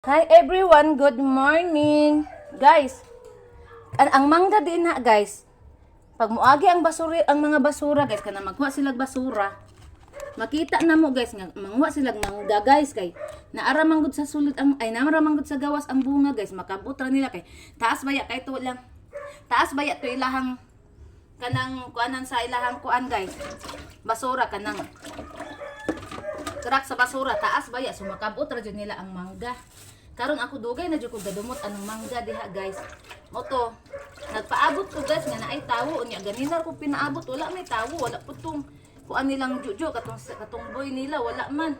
Hi everyone, good morning. Guys, ang mangga din na, guys. Pag muagi ang basura, ang mga basura, guys, kana magkuha sila basura. Makita na mo, guys, nga manguha sila mangga, guys, kay naara man gud sa sulod ang, ay, naara man gud sa gawas ang bunga, guys, makabot ra nila kay taas baya kay to lang. Taas baya to ilahang kanang kuanan sa ilahang kuan, guys. Basura, kanang truck sa basura, taas baya, so makabot ra jud nila ang mangga. Karon ako, dugay na jud ko gadumot anong mangga diha, guys. Mo to nagpaabot ko, guys, nga naay tawo. Unya ganina ko pinaabot, wala may tawo, wala pud tong kuan nilang jujo, katong katong boy nila, wala man.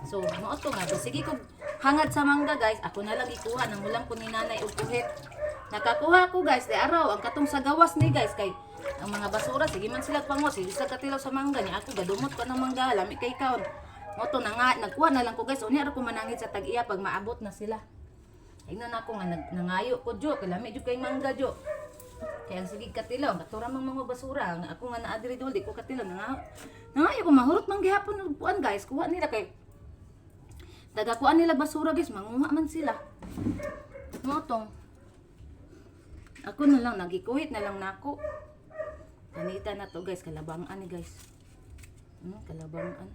So mao to nga sige ko hangad sa mangga, guys. Ako na lang ikuha nang ulang ko ni nanay og kuhit. Nakakuha ko, guys, di araw ang katong sa gawas ni, guys, kay ang mga basura sige man sila pango, sige sila katilaw sa mangga niya. Ako gadumot ko ng mangga, lami kay kaon. Mo to na nga nagkuha na lang ko, guys. Unya ra ko manangit sa tag-iya pag maabot na sila. Ingnan ako nga nangayo ko jo kay lami jud kay mangga jo. Kaya ang sige katilaw, katura mang mga basura, nga ako nga naa diri dol, di ko katilaw, nangayo ko mahurot man gihapon og kuan, guys. Kuha nila kay tagakuan nila basura, guys, manguha man sila. Mo tong ako na lang nagikuhit na lang nako. Kanita na to, guys, kalabangan ni, guys. Kalabangan.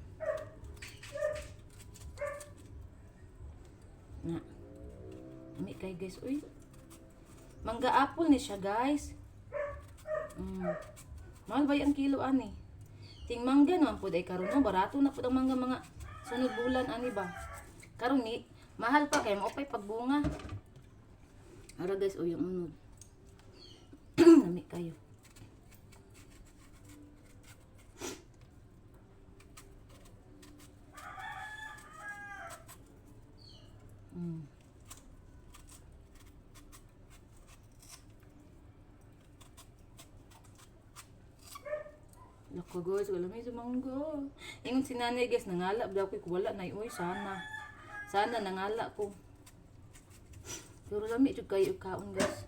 Na. Ami kay, guys, uy. Mangga apple ni siya, guys. Mahal ba ang kilo ani? Ting mangga naman po ay karon no, barato na po ang mangga mga sunod bulan ani ba. Karon ni mahal pa kay maupay pagbunga. Ara, guys, uy, ang unod. Lami kayo. Lako, guys, wala may mangga. Ingon si nanay, guys, nangala daw ko, wala na uy, sana. Sana nangala ko. Pero lami jud kayo kaon, guys.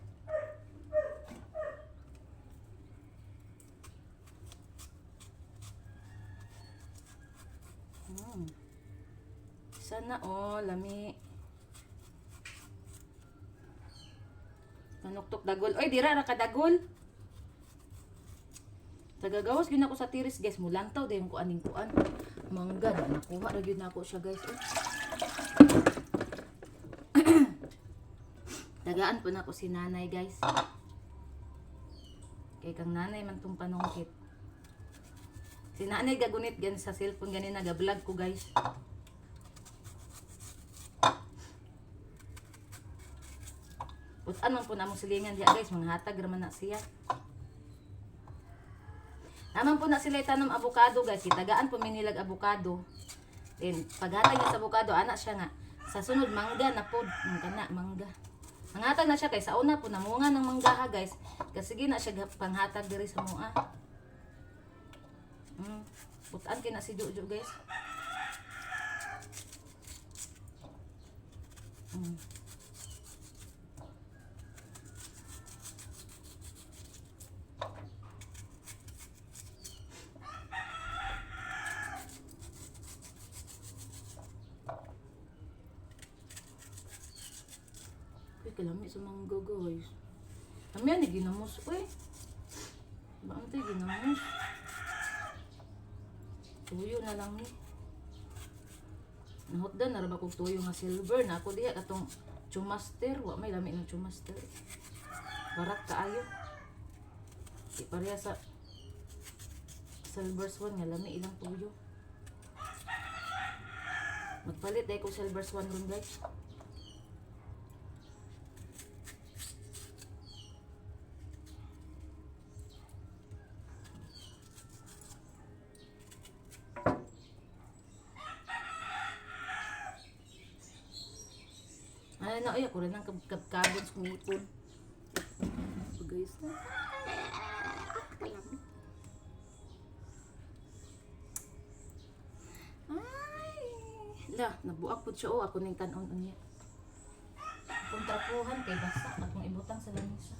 Sana oh, lami. Panuktok dagol. Oy, dira ra kadagol. Tagagawas gyud ako sa tiris, guys, mulantaw dayon ko aning kuan. Mangga na nakuha ra gyud nako siya, guys. Oh. Tagaan po nako si nanay, guys. Kay kang nanay man tong panungkit. Si nanay gagunit gan sa cellphone ganin, naga-vlog ko, guys. Putan man po na among silingan diha, guys, mga hatag ra man na siya. Naman po na sila tanom avocado, guys. Tagaan po minilag avocado. Then paghatag niya sa avocado, ana siya nga sa sunod mangga na pod, mangga na mangga. Manghatag na siya kay sa una po namunga ng mangga ha, guys. Kasi sige na siya panghatag diri sa mua. Putan kay na si Jojo, guys. Uy, kalami sa mangga, guys. Kami ni ginamos, uy. Baante ginamos. Tuyo na lang ni. Nahutdan na ra ba kog tuyo nga silver na ako diha katong chumaster, wa may lami ng chumaster. Barat kaayo. Di pareha sa silver swan nga lami ilang tuyo. Magpalit dahil ko silver swan ron, guys. Ay na, ay, ako rin ang kabkabon sa ngipon. So, guys, na. Kalami. Ay! La, nabuak po siya. Oh, ako ning tanon niya. Akong trapuhan kay basa. Akong ibutang sa lamisa.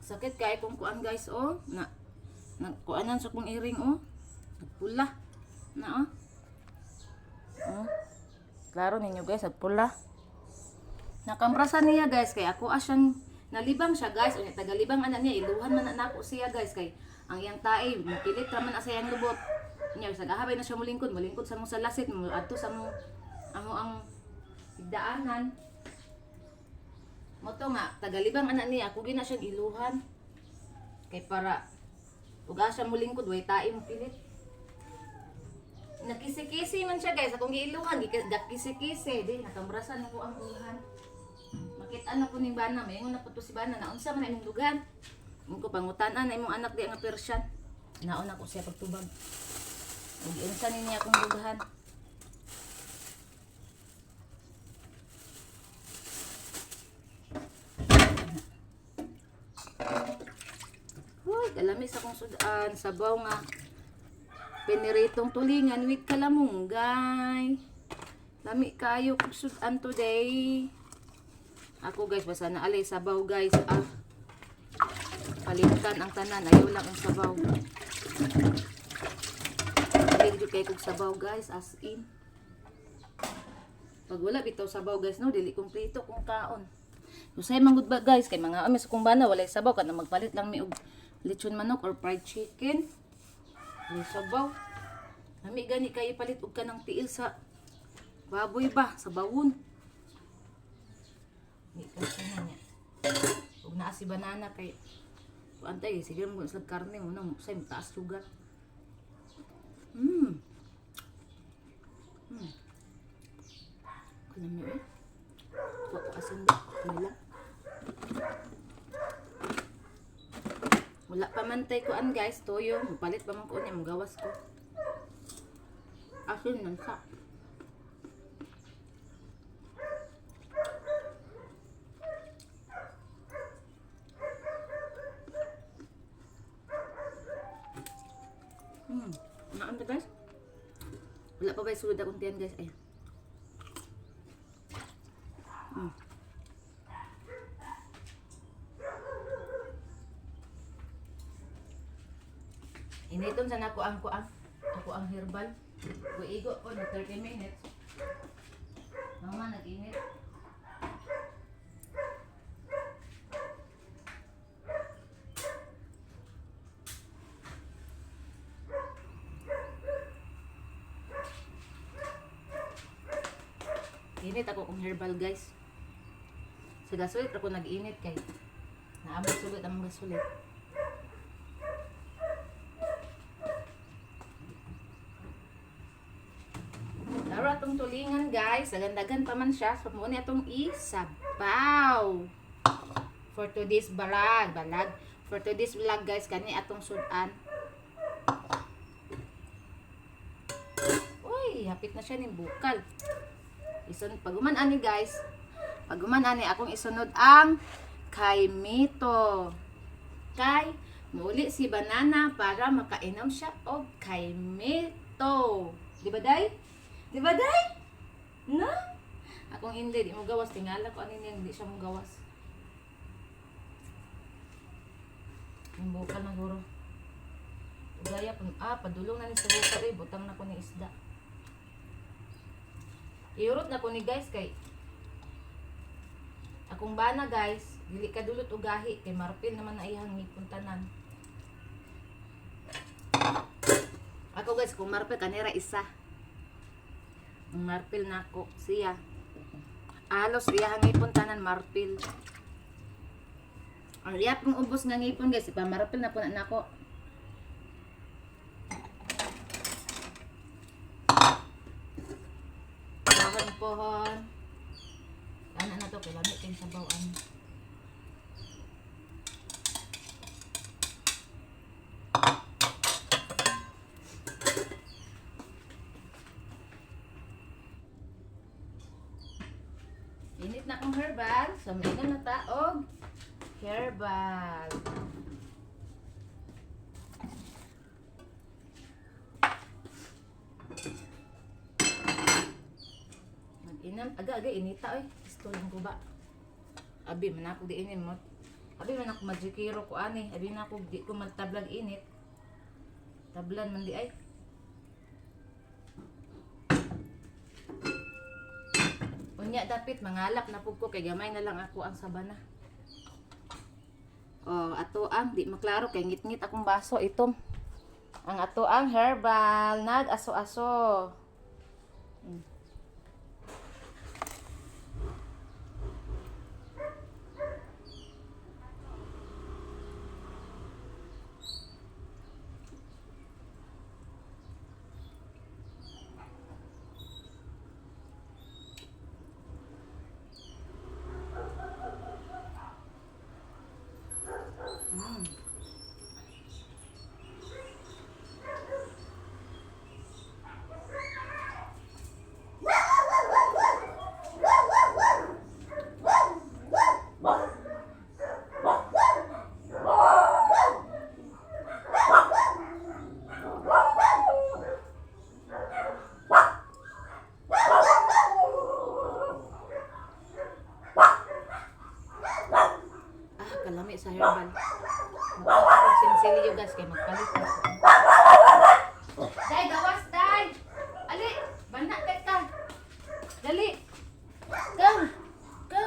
Sakit kay kung kuan, guys, oh. Na nagkuanan sa kong iring, oh. Nagpula. Na, oh. Oh. Klaro ninyo, guys, nagpula. Nakamprasan niya, guys, kay ako asyang nalibang siya, guys. Unya tagalibang ana niya, iluhan man na nako siya, guys, kay ang iyang tae mopilit ra man sa iyang lubot. Unya sa gahabay na siya molingkod, molingkod sa mo sa lasit, mo adto sa mo amo ang daanan. Mo to nga tagalibang ana niya, ako gina siyang iluhan. Kay para ug asa mo lingkod way tae mo pilit. Nakisi-kisi man siya, guys, akong giiluhan, gakisi-kisi, di nakambrasan ako ang uluhan. Makita na po ning bana, mayngon na po to si bana, naunsa man na imong dugan. Ingon ko pangutan-an na imong anak di nga Persian. Naon ako siya pagtubag. Ug unsa niya akong dughan. Hoy, kalami sa akong sudan, sabaw nga piniritong tulingan with kalamunggay. Lami kayo kog sudan today. Ako, guys, basta na alay sabaw, guys. Ah. Palitan ang tanan, ayaw lang ang sabaw. Dili jud kay kog sabaw, guys, as in. Pag wala bitaw sabaw, guys, no, dili kumpleto kung kaon. Usay man gud ba, guys, kay mga ami sa kung bana walay sabaw kana magpalit lang mi og lechon manok or fried chicken. Walay sabaw. Lami gani kayo palit og kanang tiil sa baboy ba, sa bawon. Di kasi na niya. Ug naa si banana kay kuan tay, sige mo sa karne mo nang say taas sugar. Kalami eh. Wa ko asin ba? Wala. Wala pa man tay kuan, guys, toyo. Mupalit pa man ko niya, mugawas ko. Asin man sa. Naan to, guys? Wala pa ba yung sulod akong tiyan, guys? Ay. Initon sa nako ang kuang. Ako ang herbal. Igo ko na 30 minutes. Mama, nag-init. Init ako kung herbal, guys. Sa gasulit ako nag-init kay naamot sulit ang gasulit. Laro atong tulingan, guys. Dagan-dagan pa man siya. So muna atong isabaw. For today's balag, balag. For today's vlog, guys, kani atong sudan. Uy, hapit na siya ning bukal. Isun pag ani, guys. Pag ani akong isunod ang kaimito. Kay muli si banana para makainom siya og kaimito. Di ba, day? Di ba, day? No? Akong hindi, di mo gawas. Tingala ko ano niya, hindi siya mo gawas. Yung bukal na guro. Ugaya po. Ah, padulong na ni sa bukal eh. Butang na ko ni isda. Iurot na ko ni, guys, kay akong bana, guys, dili ka dulot ugahi kay marpil naman na iyang ngipon tanan. Ako, guys, kung marpil kanira isa. Ang marpil nako siya. Alos iyang ngipon tanan marpil. Ang iya pong ubos nga ngipon, guys, ipamarpil na po na nako. Pohon pohon. Ana na to kay lami kay sabaw ani. Init na akong herbal. So, mainom na ta og herbal. Mag-inam. Aga, aga, inita oy. Gusto lang ko ba? Abi, manako di inin mo. Abi man ako magikiro ko ani, abi na ako di ko magtablag init. Tablan man di ay. Unya dapit mangalap na pud ko kay gamay na lang ako ang sabana. Oh, ato ang di maklaro kay ngit-ngit akong baso itom. Ang ato ang herbal nag aso-aso. Ah, kalami sa herbal. Magpalit sinsilyo guys kay magpalit na. Day, gawas day. Ali, bana kay ka. Dali. Go. Go.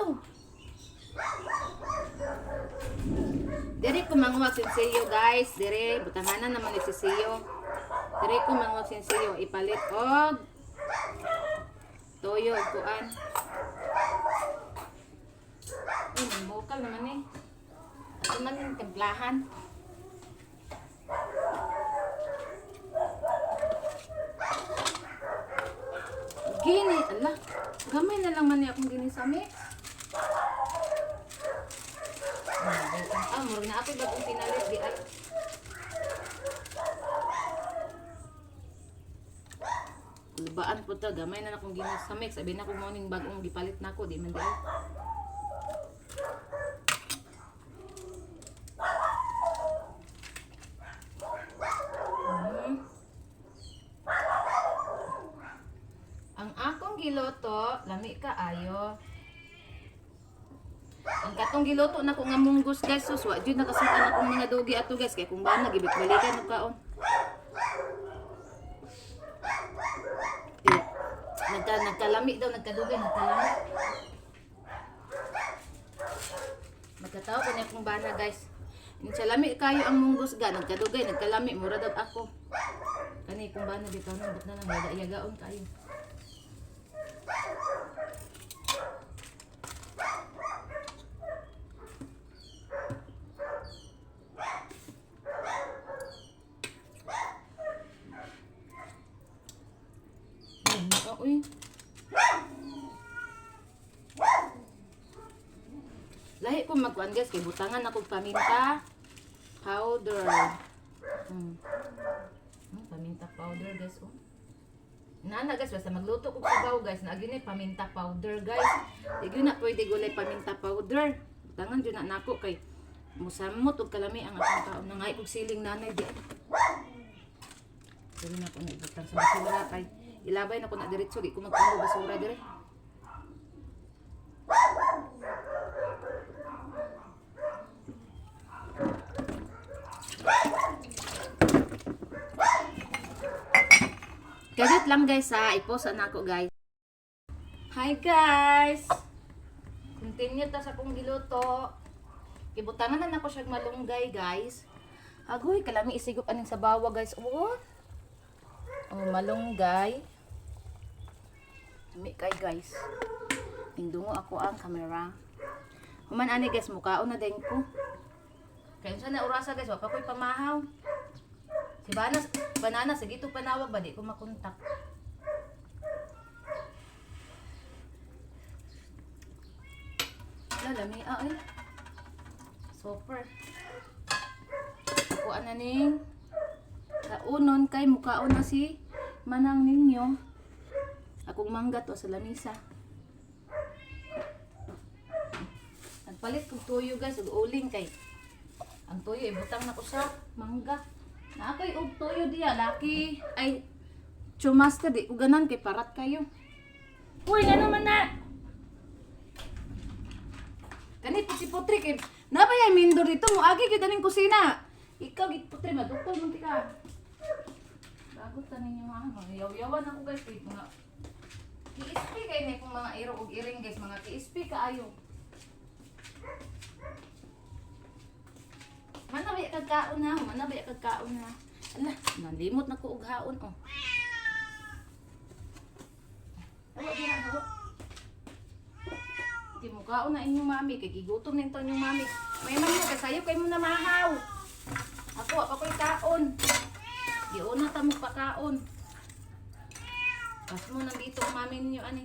Diri ko manguha sinsilyo guys. Diri butanganan naman ni sinsilyo. Diri ko manguha sinsilyo ipalit og toyo og kuan. Ay, bukal naman eh. Ito man yung templahan. Gini, ala. Gamay na lang man niya akong gini sa mix. Ah, murag na ako'y bagong pinalit di ay. Lubaan po to, gamay na lang akong gini sa mix. Sabi na ko morning bagong gipalit na ako, di man di ay. Ang akong giloto, lami kaayo. Ang katong giluto nako nga munggos guys, sus wa jud nakasukan akong mga dugi ato guys kay kung bana gibit-balikan og kaon. Eh, nagkalami daw, nagkadugay, nagkalami. Magkatawa ko na akong bana guys. Insa lami kayo ang munggos ga, nagkadugay, nagkalami, mura daw ako. Kani kung bana bitaw nang but na lang yaga yagaon kayo. Ay, uy. Lahi ko magkuan guys kay butangan ako paminta powder. Paminta powder guys oh. Nana guys basta magluto ko sabaw guys na gyud paminta powder guys. Di gyud na pwede gulay paminta powder. Butangan jud na nako kay musamot og kalami ang akong taon nangay kog siling nanay di. Dili na ko na ibutang sa basura kay ilabay na ko na diretso di ko magpundo basura dire. Kagat lang guys ha, i-post na ako guys. Hi guys. Continue ta sa akong giluto. Ibutangan na nako siya malunggay guys. Agoy, kalami isigop aning sabawa guys. Oh. Oh, malunggay. Lami kay guys. Nindungo ako ang camera. Human ani guys, mukaon na din ko. Kaya unsa na orasa guys, wa pa ko'y pamahaw. Si Banana, banana sige to panawag ba di ko makontak. Wala, lami ah, ay. Super. Ako ana ning kaunon kay mukaon na si manang ninyo. Akong mangga to sa lamisa. Nagpalit kog tuyo guys ug uling kay ang tuyo ibutang na ko sa mangga. Na ako'y og tuyo diya laki ay chumaster di ko ganan kay parat kayo. Uy, ngano man na? Kani po si Putri kay Napay ay mindor dito mo agi gyud aning kusina. Ikaw gid putri madukol man tika. Bago ta ninyo ha. Yaw-yawan ako guys kay mga TSP kay ni kung mga iro og iring guys, mga TSP kaayo. Manabay kag kaon na, manabay kag kaon na. Ala, nalimot na ko og haon oh. Hawa di na hawa. Di mo kaon na inyong mami kay gigutom nito inyong mami. May man mo kay sayo kay mo na mahaw. Ako ako'y kaon. Giuna ta mo pakaon. Pas mo nandito ang mami ninyo ani.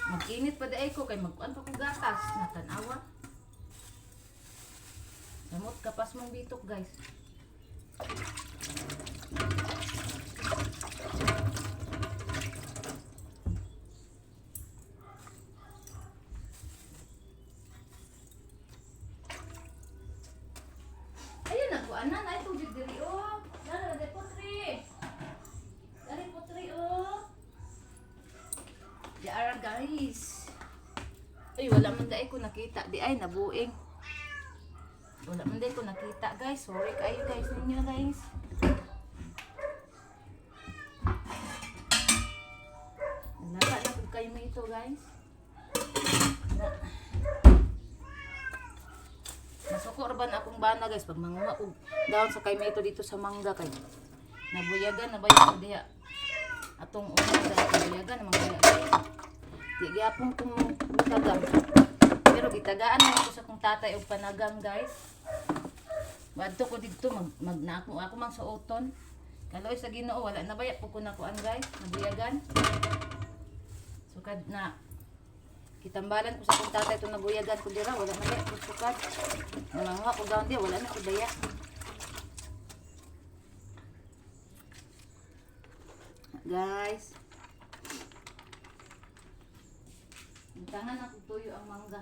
Mag-init pa di ko kay magkuan pa ko gatas natanawa. Samot kapas mong bitok guys. Ayun na kuan na na tubig diri oh. Dara diri putri. Dali putri oh. Di ara guys. Ay wala man dai ko nakita di ay nabuing. Wala man dai ko nakita guys. Sorry kayo guys ninyo guys. Nalala na kung kayo mo ito guys. Na. Masuko ra ba na akong bana guys pag manguha og daon sa kay ito dito sa mangga kay. Nabuyagan na ba yung diha? Atong una guys, nabuyagan na mga Di gyapon kung mutagang. Pero gitagaan na ko sa kong tatay og panagang guys. Badto ko didto mag, mag na ako, ako mang suoton. Kaloy sa Ginoo wala na baya po ko nakuan guys, nabuyagan. Sukad na kitambalan ko sa kong tatay itong nabuyagan ko dira, wala na baya ko sukad. Nanganguha ko down diya, wala na ko daya. Guys, butangan ako tuyo ang mangga.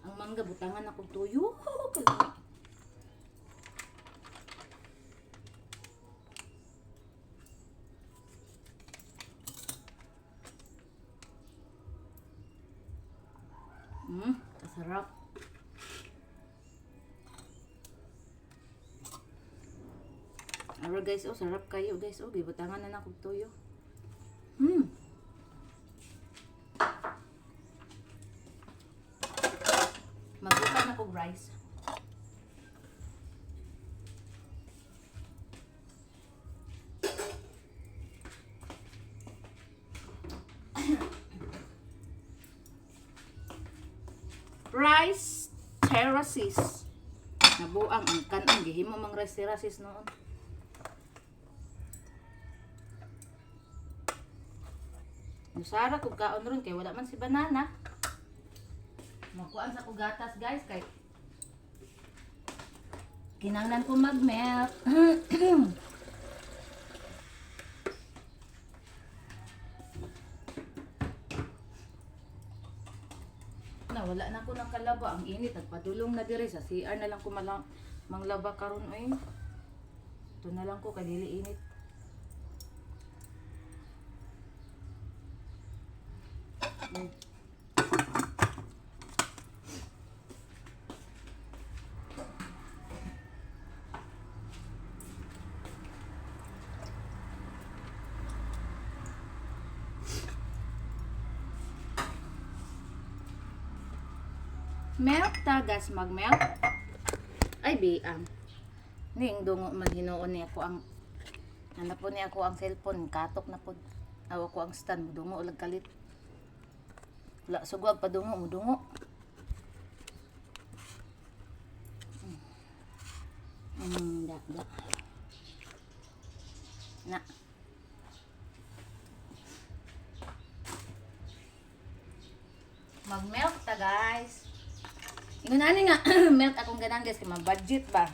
Ang mangga, butangan ako tuyo. Kalami. Kasarap. Ara guys, oh sarap kayo guys. Oh, gibutangan na na kog tuyo. Magbuka na kog rice. Rice terraces. Nabuang ang kanang gihimo mang rice terraces noon. Nusara kog kaon ron kay wala man si banana. Makuan sa kog gatas guys kay kinanglan ko mag-melt. Na wala na ko nakalaba ang init nagpadulong na dire sa CR na lang ko malang manglaba karon oy. Ito na lang ko kay dili init. Milk tagas mag-milk. Ay biang. Ning dungo man hinuon niya ako ang ano po niya ako ang cellphone katok na pod. Aw ako ang stand mudungo ulag kalit. Wala sugwag padungo mudungo. Da, da. Na. Mag-milk ta guys. Ingon ani nga milk akong ganan guys kay ma-budget ba.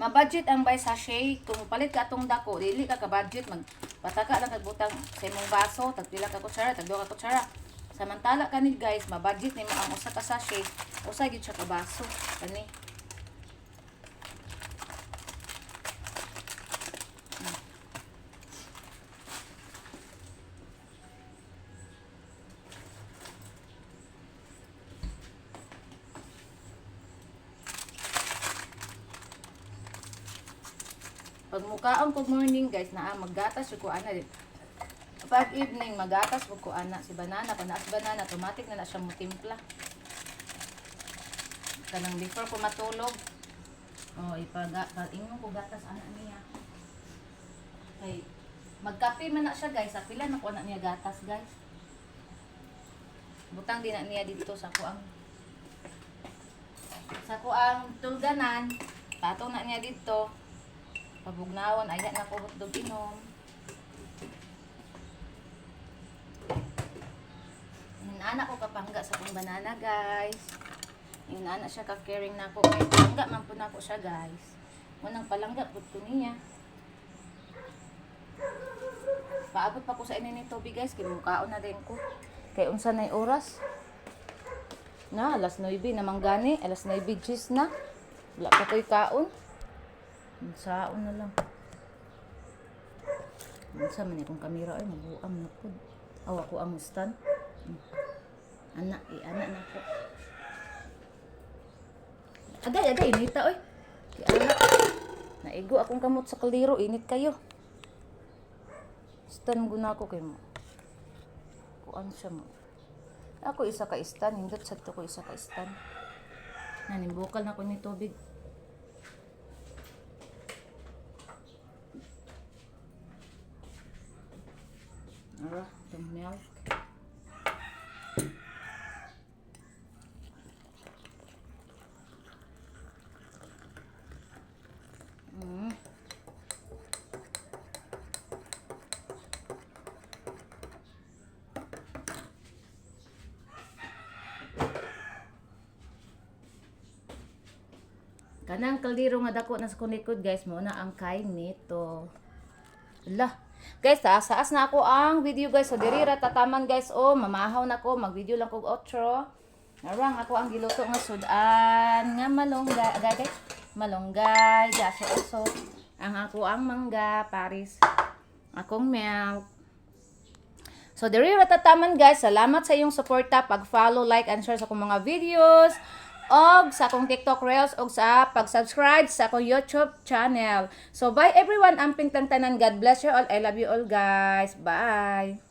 Ma-budget ang buy sachet kung palit ka atong dako dili ka ka-budget mag pataka lang kag butang sa imong baso tag pila ka kutsara tag duha ka kutsara. Samantala kani guys, ma-budget nimo ang usa ka sachet, usa gyud siya ka baso kani. Pag mukaon ko morning, guys, naa maggatas jud ko ana din. Pag evening, magatas pud ko ana si Banana. Pag naa si Banana, automatic na na siya mutimpla. Kanang before ko matulog, oh, ipaga, pag ingon ko gatas ana niya. Kay magkape man na siya, guys, pila na ko ana niya gatas, guys. Butang din na niya dito sa kuang tulganan. Patong na niya dito. Pabugnawon, ay na ko hotdog inom. Inana ko kapangga sa akong Banana, guys. Inana siya ka caring na ako kay palangga man pud nako siya, guys. Munang palangga pud ko niya. Paabot pa ko sa inyo ni tubig, guys, kay mukaon na din ko. Kay unsa nay oras? Na, alas 9 naman gani, alas 9:10 na. Wala pa ko'y kaon. Unsaon na lang. Unsa man akong kamera ay mabuang na pud. Aw, ako ang stand. Ana, ana na ko. Agay, agay, inita oy. Di ana. Naigo akong kamot sa kaldero, init kayo. Stand guna ko kay mo. Kuan siya mo. Ako isa ka stand, hindot sad to ko isa ka stand. Nanimbukal na ko ni tubig. Ara, itong milk. Kanang kaldero nga dako na sa kunikod, guys, mo na ang kay nito. Lah. Guys, taas na ako ang video, guys. So diri ra tataman, guys. Oh, mamahaw na ko, mag-video lang kog outro. Narang ako ang giluto nga sudan nga malunggay, agay, guys. Malunggay, gaso aso. Ang ako ang mangga, paris. Akong milk. So, diri ra tataman, guys. Salamat sa iyong suporta, pag-follow, like, and share sa akong mga videos, og sa akong TikTok Reels, og sa pag-subscribe sa akong YouTube channel. So, bye everyone. Amping tantanan. God bless you all. I love you all, guys. Bye.